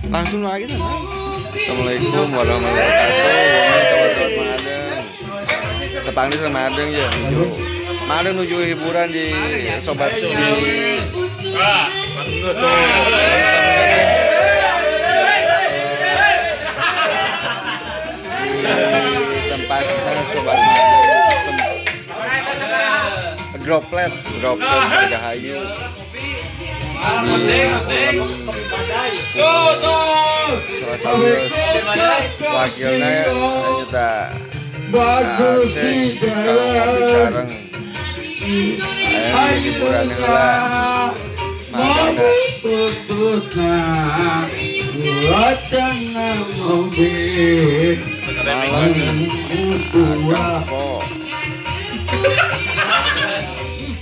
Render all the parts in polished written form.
Langsung lagi sana. Assalamualaikum warahmatullahi wabarakatuh. Sobat-sobat Madeng. Tepang di sama Madeng ya. Madeng menuju hiburan di sobat di tempatnya sobat Madeng. Droplet Margahayu. Salah satu wakilnya kita cek kalau ngopi sareng ayo hiburan heula mangga malam akan sepo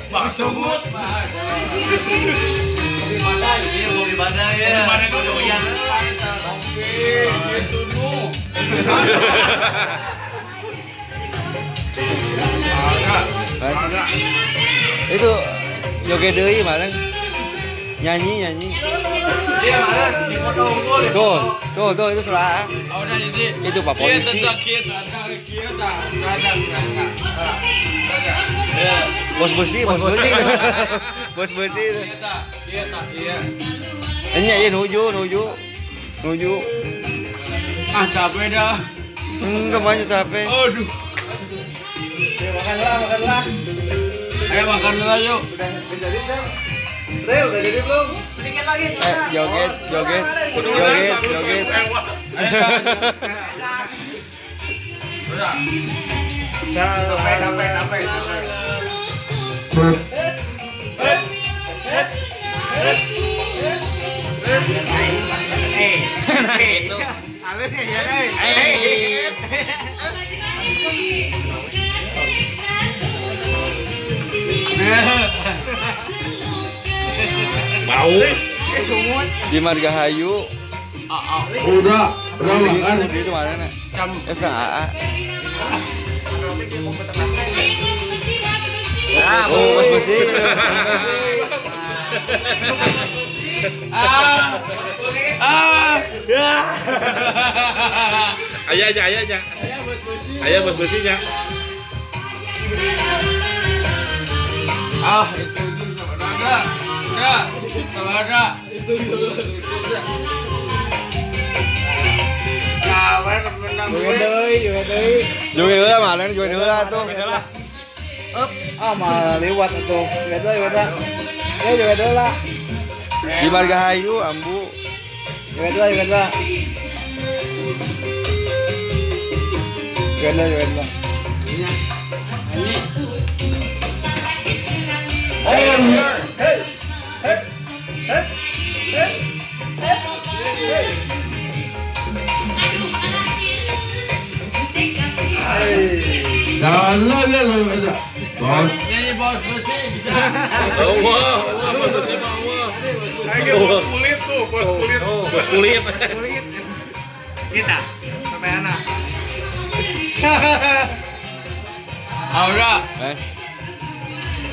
Maksud kopi badai ya. Itu joget deui malah nyanyi. Iya malah di foto unggul. Tuh itu salah. Itu Pak polisi. Bos besi. Bos besi. Ini ya nuju. Ah capek dah. Kemana capek? Aduh. Makanlah. Ayo makanlah yuk. Udah bisa jadi, Sam? Rel, udah jadi belum? Sedikit lagi sebentar. Joget. Capek. Itu. Halus ya, Mau di Margahayu. Udah makan itu mana? Setengah AA. Oh, bos besi. Ayahnya. Ayah bos besinya. Ah, itu sama Raga. Ya, sama Raga. Itu. Joget heula malah joget heula tuh. Ah, malah lewat atuh. Joget heula. Ya joget heula. Di Margahayu ambu. Joget heula. Joget heula. Ini. Bos besi bisa. Wah, bos besi mah. Kayak bos kulit tuh, bos kulit. Bos kulit. Kita sampai anak. Aura.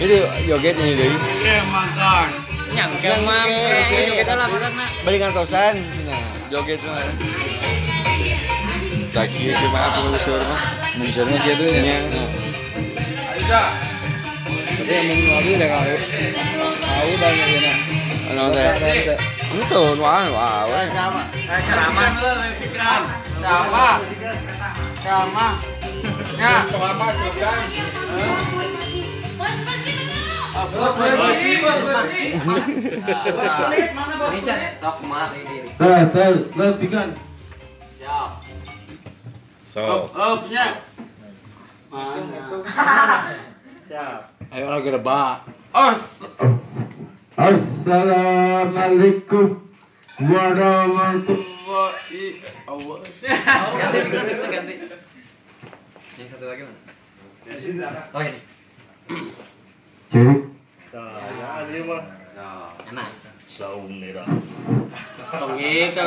Itu joget ini deui. Makan. Nyangke mah. Joget lah makan. Balik ngantosan. Nah, joget mah. Kaki itu mah aku ngusur mah. Ngusurnya kieu nya. Aisyah. Tapi yang minggu lagi udah kau. Tahu dah nya nya. Anu teh. Itu wah wah. Sama. Sama. Sama. Ya. Sama juga. Bos besi belum? Bos besi, bos besi. Bos kulit mana bos kulit? Sok kumaha ini. Lebihkan. Siap. Sok. Oh, punya. Mana? Siap. Ayo lagi rebak. Assalamualaikum warahmatullahi wabarakatuh. Ganti, ganti. Yang satu lagi mana? Oh ini. Cek. Nah, ini mah. Enak. Saung nira. Tong gitu.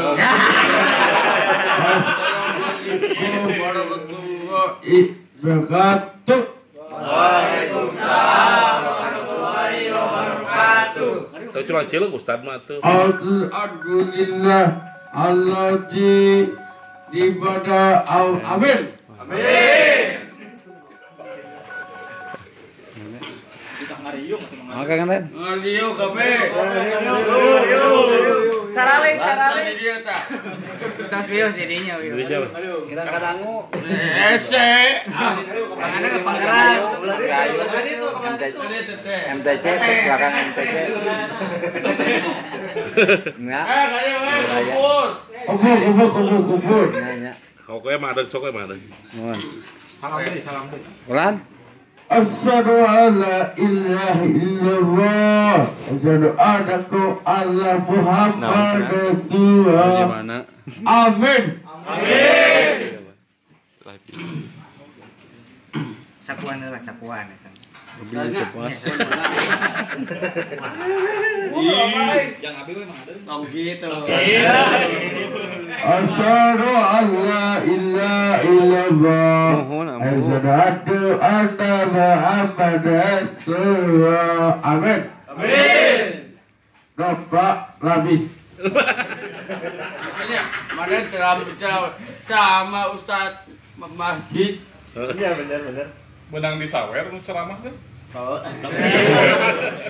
Assalamualaikum warahmatullahi wabarakatuh. Waalaikumsalam warahmatullahi wabarakatuh. Tahu cuma cileng Ustad mah tuh. Alhamdulillah Allah di ibadah amin. Amin. Oke kan? Ngariung kabeh. Carale, carale. Kita serius jadinya. Kita kadangu. Ese. Tangannya ke pangeran. MTC belakang MTC. Enggak. Kubur, kubur, kubur, kubur. Oke, madeg sok madeg. Salam deui, salam deui. Ulan. Asyhadu alla ilaha illallah, asyhadu anna Allah Muhammad Rasulullah. Amin. Amin. Sapuan lah, sapuan eta. Yang abi we mah ada. Tong gitu. Asyhadu alla ilaha illallah. Asyhadu anna Muhammad Rasulullah. Amin. Amin. Bapak Rabi. Makanya mana ceramah sama Ustaz Masjid. Iya benar benar. Menang di sawer nu ceramah teh. Oh.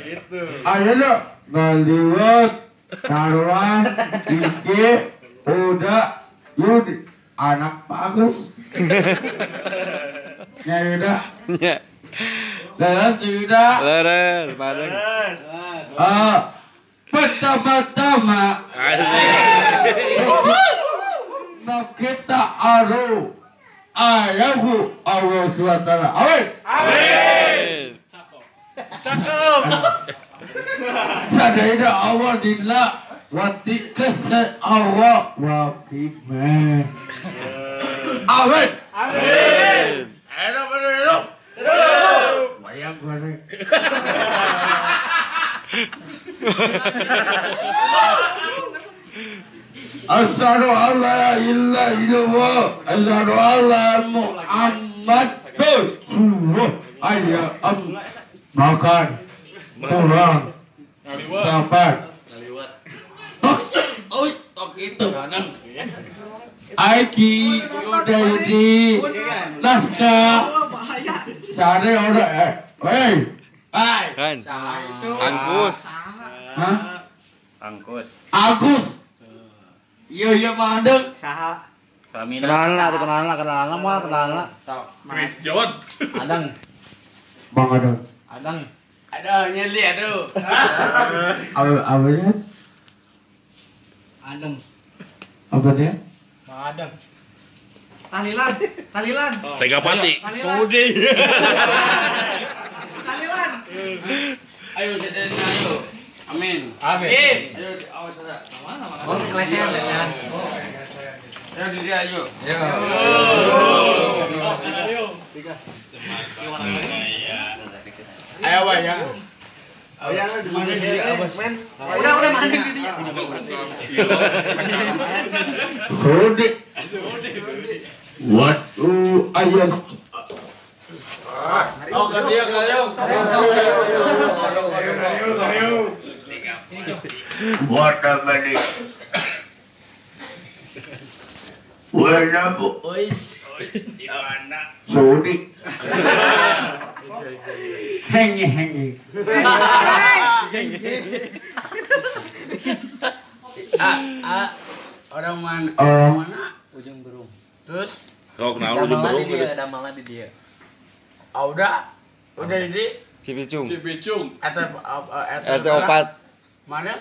Gitu. Ayo ngaliwat taruhan Diki udah Yudi anak bagus. Ya udah. Ya. Leres sudah. Leres, bareng. Pertama-tama kita aru ayahu Allah SWT. Amin. Amin. Cakep. Sadaya Allah dila wati kese Allah wa kime. Amin. Amin. Ayo ayo. Wayang goreng. Asyhadu alla ilaha illallah, asyhadu anna Muhammad Rasulullah. Ayo am makan kurang sabar. Us tok itu Aiki udah di naskah sare udah eh kan Angkus. Hah? Angkus. Agus. Iya iya mandek. Saha? Kenalan lah, kenalan lah, kenalan lah, mah kenalan lah. Chris John. Adang. Bang Adang. Adang. Aduh nyeli aduh. Apa sih? Adang. Apa dia? Madang. Tahlilan, tahlilan. Tegapati. Kode. Tahlilan. Ayo sedan ayo. Amin. Amin. Ayo awas ada. Oh, lesehan, lesehan. Ayo diri ayo. Ayo. Ayo. Ayo wayang. Wayang di mana dia awas. Udah udah mandek di dia. Sudi. Waktu ayat. Oh, ke dia ayo. What a minute. Wena bu. Ois. Sudi. Hengi hengi. A orang mana? Orang mana? Ujung Berung. Terus? Oh, kenal Ujung Berung. Damalnya di dia. Ah, udah. Udah di Cipicung. Cipicung. RT 4. Mana?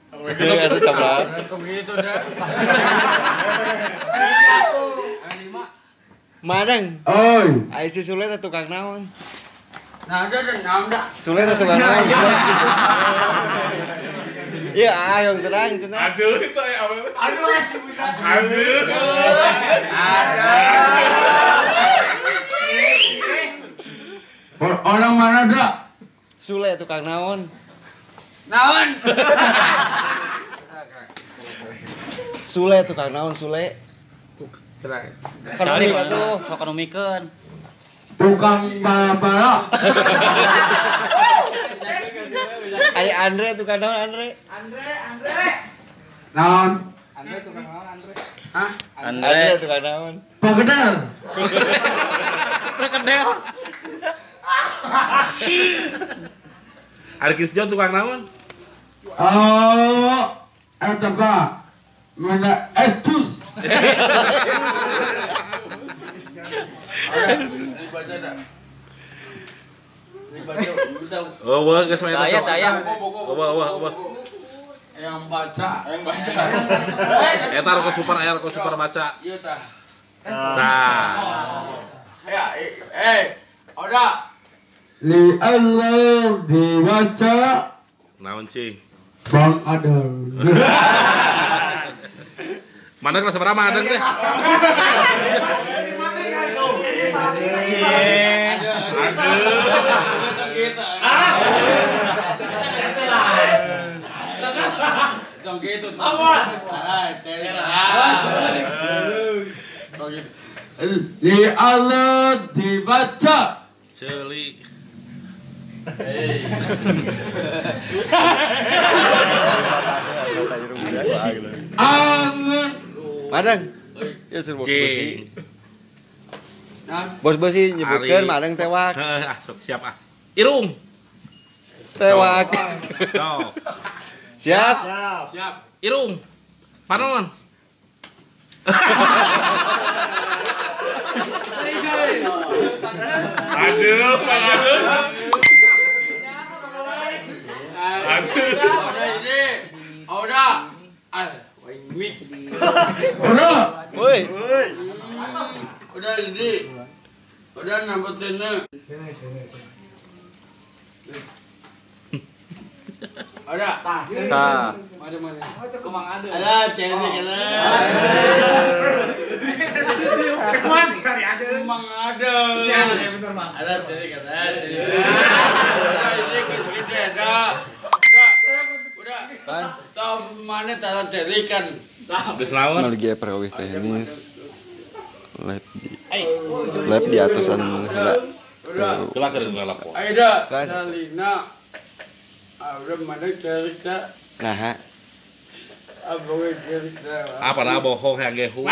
RT sebelah. Itu gitu dah. Madang. Oi. Ai si Sule teh tukang naon? Nah, udah naon dah. Sule teh tukang naon? Iya, ayo terang cenah. Aduh, itu aya awewe. Aduh, si budak. Aduh. Aduh. Orang mana dah? Sule tukang naon? Naon? Sule tukang naon Sule? Ekonomi atuh, ekonomikeun. Tukang bala-bala. Ai Andre tukang naon Andre? Andre, Andre. Naon? Andre tukang naon Andre? Hah? Andre tukang naon? Pakedel. Pakedel. Ari Krisjo tukang naon? Oh, eta Pak. Mana es jus. Oh, wah, geus main Daya, daya. Wah, wah, wah. Yang baca, yang baca. Eta rokok super, aya rokok super baca. Iya tah. Nah. Ya, udah. Li Allah dibaca. Naon cing? Bang Adeng. Mana kelas berapa Adeng teh? Li Allah dibaca. Celi. Madang. Ya suruh bos besi. Bos besi nyebutkeun Madang tewak. Heeh, sok siap ah. Irung. Tewak. Siap. Siap. Irung. Panon. Aduh, aduh. Udah ini. Udah. Ah, udah. Woi. Udah ini. Udah nambah sini. Sini, sini, sini. Udah. Nah. Mana mana. Ada cewek kena. Mang ada. Ada cewek kena. Udah ini geus gede ada. Udah. Udah. Tahu mana cara jerikan. Geus naon? Lagi perawih teknis. Lab di atasan heula. Udah. Keur Ayo dah. Salina. Udah mana cerita. Nah, Apa apa bohong yang gehu.